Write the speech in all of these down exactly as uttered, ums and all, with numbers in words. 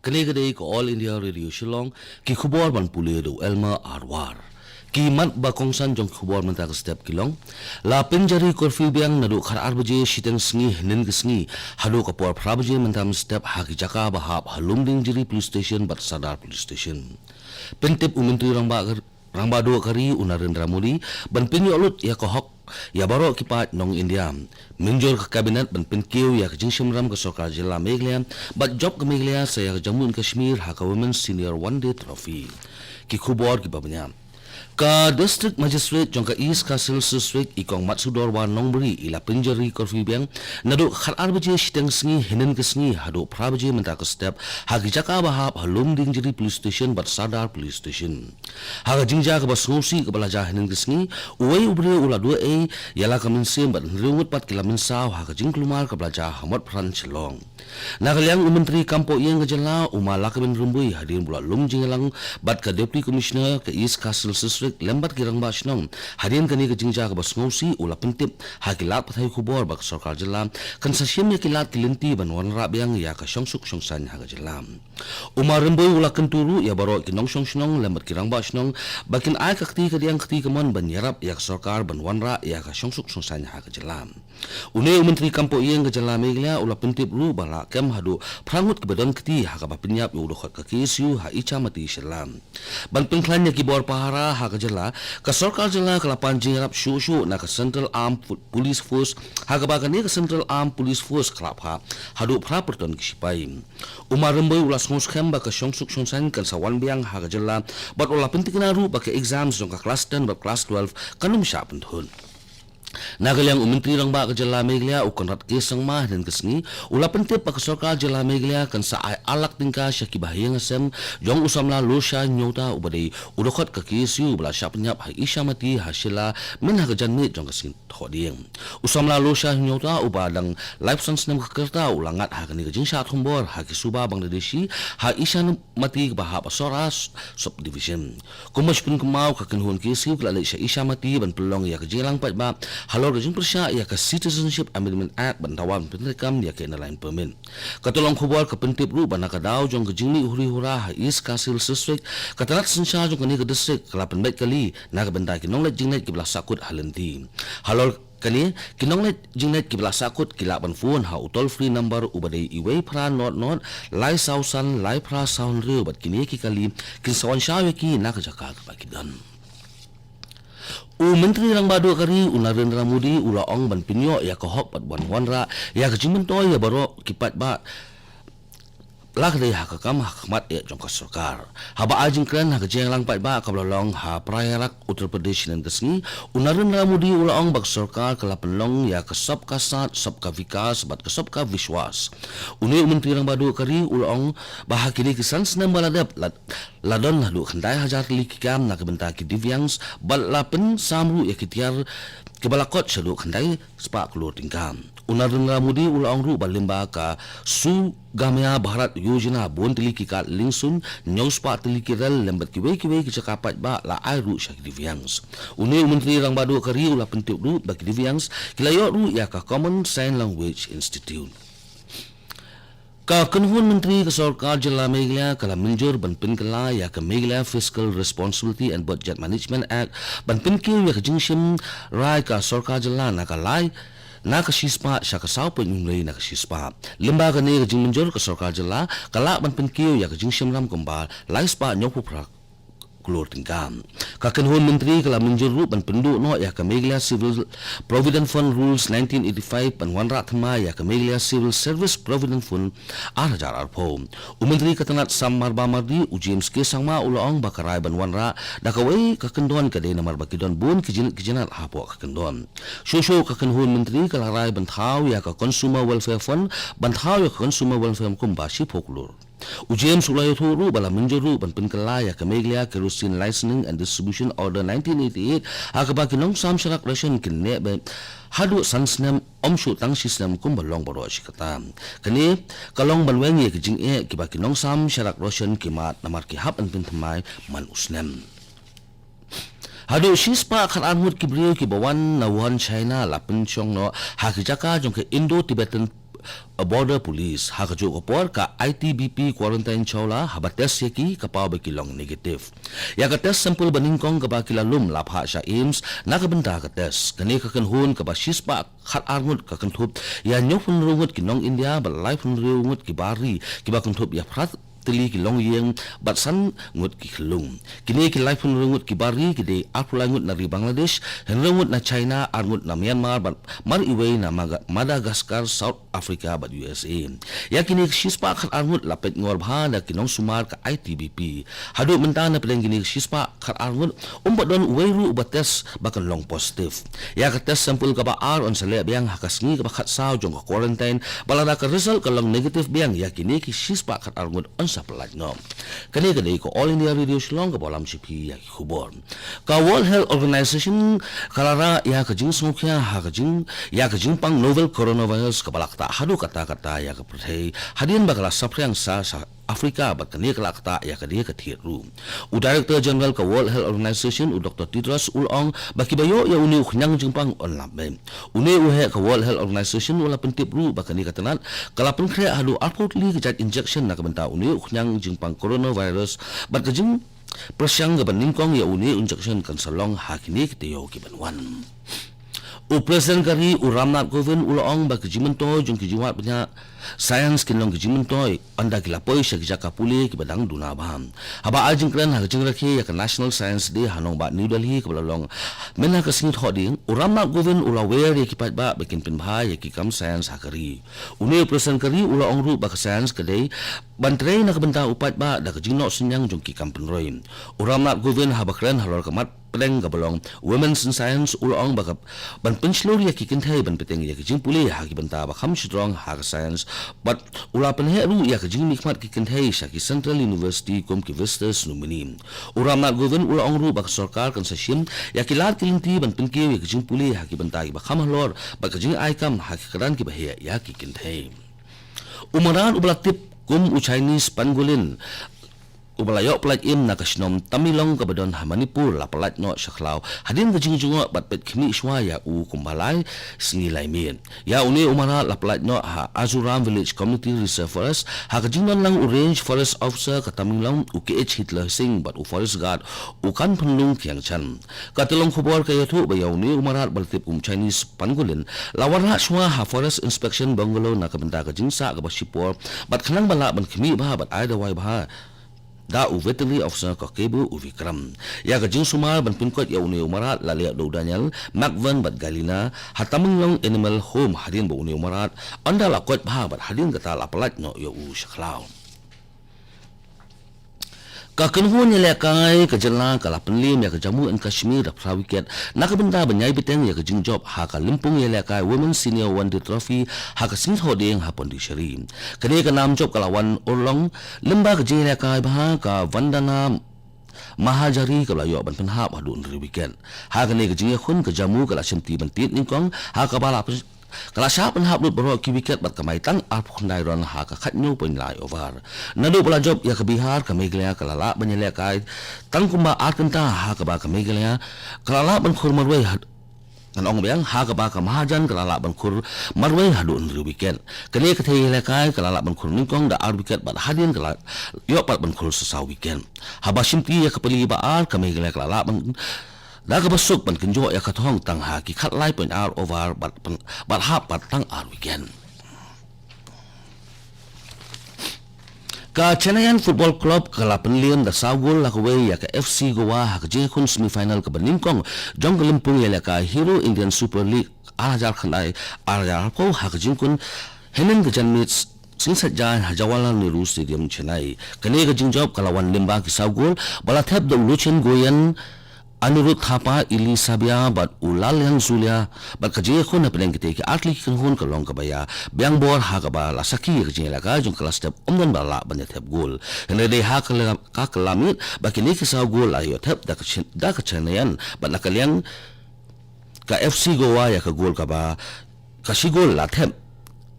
Kane ka dei ka All India Radio Shillong, ki khubor ban pule da u Elmer Arwar. Ki mat ba kongsan jong ki khubor mynta ka step ki long: La pynjari curfew biang naduh khatar baje shiteng sngi hynnin ka sngi haduh ka por phra baje mynta mynstep ha ki jaka ba hap ha Lumdiengjri Police Station bad Sadar Police Station. Pyntip u Myntri Rangbah Rangbah Duh ka ri u Narendra Modi ban pynïoh lut ïa ka hok ïa baroh ki paid nong India. Mynjur ka Cabinet ban pynkiew ïa ka jingshim ram ka Sorkar Jylla Meghalaya bad jop ka Meghalaya sa ïa ka Jammu and Kashmir ha ka Women's Senior One Day Trophy. Ki khubor kiba bniah. Ka District Magistrate jong ka East Khasi Hills District, i Kong Matsudorwa Nongbri, i la pynjari curfew biang naduh khatar baje shiteng sngi hynnin ka sngi haduh phra baje mynta ka step ha ki jaka ba hap ha Lumdiengjri Police Station bad Sadar Police Station. Ha ka jingjia kaba sngewsih kaba la jia hynnin ka sngi, uwei u briew u la duh ei ïa la ka mynsiem bad hynriew ngut pat ki la mynsaw ha ka jingkulmar kaba la jia ha Motphran, Shillong. Na ka liang u Myntri Kam Pohïing ka Jylla, u Ma Lakabin Rymbui, hadien ba u la lum jingïalang bad ka Deputy Commissioner ka East Khasi Hills District lem bad ki rangbah shnong hadien kane ka jingjia kaba sngewsih, u la pyntip ha ki lad pathai khubor ba ka Sorkar Jylla kan sa shim ïa ki lad ki lynti ban wanrah biang ïa ka shongsuk shongsaiñ ha ka jylla. U Ma Rymbui u la kyntu ruh ïa baroh ki nongshong shnong lem bad ki rangbah shnong ba kin ai ka kti kadiang kti kamon ban ïarap ïa ka sorkar ban wanrah ïa ka shongsuk shongsaiñ ha ka jylla. Une u Myntri Kam Pohïing ka Jylla Meghalaya u la pyntip ruh ba la kem haduh phra ngut kiba don kti ha kaba pynïap ïa u dkhot ka K S U ha Ichamati, Shillong. Ban pynkhlaiñ ïa ki bor pahara ha ka jylla, ka Sorkar Jylla ka la pan jingïarap shuh shuh na ka Central Armed Fo-, Police Force, ha kaba kane ka Central Armed Police Force ka la phah haduh phra pyrton ki shipai. U Ma Rymbui u la sngewskhem ba ka shongsuk shongsaiñ kan sa wan biang ha ka jylla bad u la pyntikna ruh ba ka exams jong ka Class ten bad Class twelve kan ym shah pynthut. Na ka liang u Myntri Rangbah ka Jylla Meghalaya, u Conrad K Sangma, hynnin ka sngi u la pyntip ba ka Sorkar Jylla Meghalaya kan sa ai ar lak tyngka sha ki bahaïing hasem jong u samla Losha Hynñiewta uba dei u dkhot ka K S U ba la shah pynïap ha Ichamati ha Shella mynha ka janmiet jong ka sngi Thohdieng. U samla Losha Hynñiewta uba dang laiphew san snem ka kyrta u la ngat ha kane ka jingshah thombor ha ki suba Bangladeshi ha Ichamati kaba hap ha Sohra Subdivision. Kumba shu pynkynmaw, ka kynhun K S U ka la leit sha Ichamati ban pynlong ïa ka jingïalang paidbah halor ka jingpyrshah ïa ka Citizenship Amendment Act bad dawa ban pyntreikam ïa ka Inner Line Permit. Ka tyllong khubor ka pyntip ruh ba na ka daw jong ka jingmih huri hura ha East Khasi Hills District, ka tnat synshar jong kane ka district ka la pynbeit kali na ka bynta ki nongleit jingleit kiba la sahkut ha lynti. Halor kane, ki nongleit jingleit kiba la sahkut ki lah ban phone ha u toll free number uba dei uwei phra nod nod, lai saw san, lai phra saw hynriew bad kine ki kali kin sa wan shaw ïa ki na ka jaka kaba ki don. U Myntri Rangbah Duh ka ri u Narendra Modi u la ong ban pynïoh ïa ka hok bad ban wanrah ïa ka jingmyntoi ïa baroh ki paidbah la ka dei ha ka kam ha khmat eh jong ka sorkar. Haba ai jingkren ha ka jingïalang paidbah kaba la long ha Prayagraj, Uttar Pradesh hynnin ka sngi, u Narendra Modi u la ong ba ka sorkar ka la pynlong ïa ka Sabka Saath, Sabka Vikas bad ka Sabka Vishwas. Une u Myntri Rangbah Duh ka ri u la ong ba ha kine ki san snem ba la dep la, la don haduh khyndai hajar tylli ki kam na ka bynta ki Divyangs bad la pynsam ruh ïa ki tiar kiba la kot shaduh khyndai spah klur tyngka. U Narendra Modi u la ong ruh ba lyngba ka Sugamya Bharat Yojana bun tylli ki kad liengsuiñ, hynñiew spah tylli ki rel lem bad kiwei kiwei ki jaka paidbah la ai ruh sha ki Divyangs. Une u Myntri Rangbah Duh ka ri u la pyntip ruh ba ki Divyangs ki la ïoh ruh ïa ka Common Sign Language Institute. Ka kynhun myntri ka sorkar jylla Meghalaya ka la mynjur ban pynkylla ïa ka Meghalaya Fiscal Responsibility and Budget Management Act ban pynkiew ïa ka jingshim rai ka sorkar jylla na ka lai na ka shispah sha ka saw point hynriew na ka shispah. Lyngba kane ka jingmynjur ka sorkar jylla ka lah ban pynkiew ïa ka jingshim ram kumba lai spah hynñiew phew phra klur tyngka. Ka kynhun myntri ka la mynjur ruh ban pynduh noh ïa ka Meghalaya Civil Provident Fund Rules nineteen eighty-five ban wanrah thymmai ïa ka Meghalaya Civil Service Provident Fund ar hajar arphew. U Myntri ka tnat Sam Marba Mardi, u James K Sangma u la ong ba ka rai ban wanrah da kawei ka kyndon ka dei namar ba ki don bun ki jin-, ki jinat hapoh ka kyndon. Shuh shuh ka kynhun myntri ka la rai ban thaw ïa ka Consumer Welfare Fund, ban thaw ïa ka Consumer Welfare Fund kumba shiphew klur. U James u la ïathuh ruh ba la mynjur ruh ban pynkylla ïa ka Meghalaya Kerosene Licensing and Distribution Order nineteen eighty-eight, ha kaba ki nongsam sharak ration kin neh beit haduh san snem, ym shuh tang shi snem kumba long baroh shi katta. Kane ka long ban weng ïa ki jingeh kiba ki nongsam sharak ration ki mad namar ki hap ban pynthymmai man u snem. Haduh shispah khatar ngut ki briew kiba wan na Wuhan, China la pynshong noh ha ki jaka jong ka Indo-Tibetan Border Police. Ha kajuh ka por ka I T B P quarantine chawla haba test ïa ki ka paw ba ki long negative. Ïa ka test sample ba nyngkong kaba ki la lum la phah sha AIIMS na ka bynta ka test. Kane ka kynhun kaba shispah khatar ngut ka kynthup ïa hynñiew phew hynriew ngut ki nong India bad lai phew hynriew ngut ki bar ri kiba kynthup ïa phra tylli ki longïing bad san ngut ki khyllung. Kine ki lai phew hynriew ngut ki bar ri ki dei arphew lai ngut na ri Bangladesh, hynriew ngut na China, ar ngut na Myanmar bad mar iwei na Maga-, Madagascar, South Africa bad U S A. Ïa kine ki shispah khatar ngut la peit ngor bha da ki nongsumar ka I T B P. Haduh mynta na pdeng kine ki shispah khatar ngut, ym pat don uwei ruh uba test ba kan long positive. Ïa ka test sample kaba ar yn sa leh biang ha ka sngi kaba khatsaw jong ka quarantine, bad lada ka result ka long negative biang, ïa kine ki shispah khatar ngut yn sa pyllait noh. Kane ka dei ka All India Radio Shillong kaba lam sha phi ïa ki khubor. Ka World Health Organization ka la rah ïa ka jingsngewkhia ha ka jing, ïa ka jingpang novel coronavirus kaba la ktah haduh katta katta ïa ka pyrthei hadien ba ka la saphriang sha, sha Africa bad kane ka la ktah ïa ka dei ka thied ruh. U Director General ka World Health Organization, u Doktor Tedros, u la ong ba kiba ïoh ïa une u khñiang jingpang yn lap beit. Une u heh ka World Health Organization u la pyntip ruh ba kane ka tnat ka la pynkhreh haduh arphew tylli ki jait injection na ka bynta une u khñiang jingpang coronavirus bad ka jingpyrshang kaba nyngkong ïa une u injection kan sa long ha kine ki taïew kiban wan. U President ka ri u Ramnath Kovind u la ong ba ki jingmyntoi jong ki jingwad bniah science kin long ki jingmyntoi ynda ki la poi sha ki jaka pule kiba dang duna bha. Haba ai jingkren ha ka jingrakhe ïa ka National Science Day ha nongbah New Delhi kaba la long mynta ka sngi Thohdieng, u Ramnath Kovind u la wer ïa ki paidbah ba kin pynbha ïa ki kam science ha ka ri. Une u President ka ri u la ong ruh ba ka science ka dei ban trei na ka bynta u paidbah da ka jingnoh synñiang jong ki kam pynroi. U Ramnath Kovind haba kren halor ka mat pdeng kaba long Women's in Science u la ong ba ka ban pynshlur ïa ki kynthei ban bteng ïa ki jingpule ha ki bynta ba kham shynrong ha ka science bad u la pynheh ruh ïa ka jingmihkhmat ki kynthei sha ki Central University kum ki Visitors Nominee. U Ramnath Kovind u la ong ruh ba ka sorkar kan sa shim ïa ki lad ki lynti ban pynkiew ïa ka jingpule ha ki bynta kiba kham halor bad ka jingai kam ha ki kyrdan kiba heh ïa ki kynthei. U mrad uba la tip kum u Chinese pangolin uba la ïoh pyllait im na ka shnong Tamenglong kaba don ha Manipur la pyllait noh sha khlaw hadien ka jingjngoh bad peit khmih shuwa ïa u kumba lai sngi lai miet. Ïa une u mrad la pyllait noh ha Azuram Village Community Reserve Forest ha ka jingdon lang u Range Forest Officer ka Tamenglong u K H Hitler Singh bad u Forest Guard u Kanphenlung Khiangchan. Ka tyllong khubor ka ïathuh ba ïa une u mrad ba la tip kum Chinese pangolin la wanrah shuwa ha Forest Inspection Bungalow na ka bynta ka jingsah kaba shipor bad khnang ba lah ban khmih bha bad ai dawai bha da u Veterinary Officer ka Kebu u Vikram. Ïa ka jingsumar ban pynkoit ïa une u mrad la leh da u Daniel, Makvan bad Galina ha Tamenglong Animal Home hadien ba une u mrad ynda la koit bha bad hadien kata la pyllait noh ïa u sha khlaw. Ka kynhun ïalehkai ka jylla ka la pynliem ïa ka Jammu and Kashmir da phra wicket na ka bynta ban ïai bteng ïa ka jingjop ha ka lympung ïalehkai Women's Senior One Day Trophy ha ka sngi Thohdieng ha Pondicherry. Kane ka nam jop ka la wan urlong lyngba ka jingïalehkai bha ka Vandana Mahajari kaba la ïoh ban pynhap haduh hynriew wicket. Ha kane ka jingïakhun ka Jammu ka la shimti ban tied nyngkong ha kaba la pyn- ka la shah pynhap lut baroh ki wicket bad kamai tang arphew khyndai run ha ka khathynñiew point lai over. Naduh ba la jop ïa ka Bihar, ka Meghalaya ka la lah ban ïalehkai tang kumba ar kynta ha kaba ka Meghalaya ka la lah ban khur marwei had-, ngan ong biang, ha kaba ka Mahajan ka la lah ban khur marwei haduh hynriew wicket. Kane ka thei ïalehkai ka la lah ban khur nyngkong da ar wicket bad hadien ka la ïoh pat ban khur sa saw wicket. Haba shimti ïa ka pali ba ar ka Meghalaya ka la lah ban da kaba suk ban kynjoh ïa ka thong tang ha ki khatlai point ar over bad pyn-, bad hap pat tang ar wicket. Ka Chennaiyin Football Club ka la pynliem da saw gol la kawei ïa ka F C Goa ha ka jingïakhun semi final kaba nyngkong jong ka lympung ïalehkai Hero Indian Super League ar hajar khyndai ar hajar arphew ha ka jingkhun hynnin ka janmiet sngi Saitjaiñ ha Jawaharlal Nehru Stadium, Chennai. Kane ka jingjop ka la wan lyngba ki saw gol ba la thep da u Luchin Goyan, Anirudh Thapa, Ili Sabia bad u Laliang Zulia bad ka jingïakhun hapdeng kitei ki artylli ki kynhun ka long kaba ïa biang bor ha kaba la sakhi ïa ka jingïalehkai jong ka la step ym don ba la lah ban ïa thep gol. Hynrei dei ha ka la, ka la mih ba kine ki saw gol la ïoh thep da ka Chen-, da ka Chennaiyin bad na ka liang ka F C Goa ïa ka gol kaba ka shi gol la thep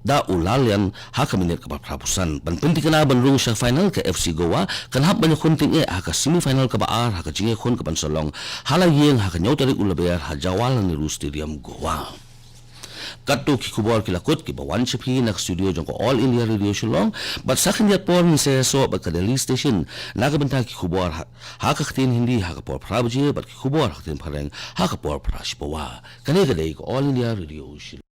da u Lalian ha ka minit kaba phra phew san. Ban pynthikna ban rung sha final, ka F C Goa kan hap ban ïakhun tyngeh ha ka semi final kaba ar ha ka jingïakhun kaban sa long ha la ïing ha ka hynñiew tarik u Lber ha Jawaharlal Nehru Stadium, Goa. Katto ki khubor ki la kut kiba wan sha phi na ka studio jong ka All India Radio Shillong, bad sa khyndiat por ngin sa ïasoh bad ka Delhi Station na ka bynta ki khubor ha, ha ka ktien Hindi ha ka por phra baje, bad ki khubor ha ka ktien Phareng ha ka por phra shi pawa. Kane ka dei ka All India Radio Shillong.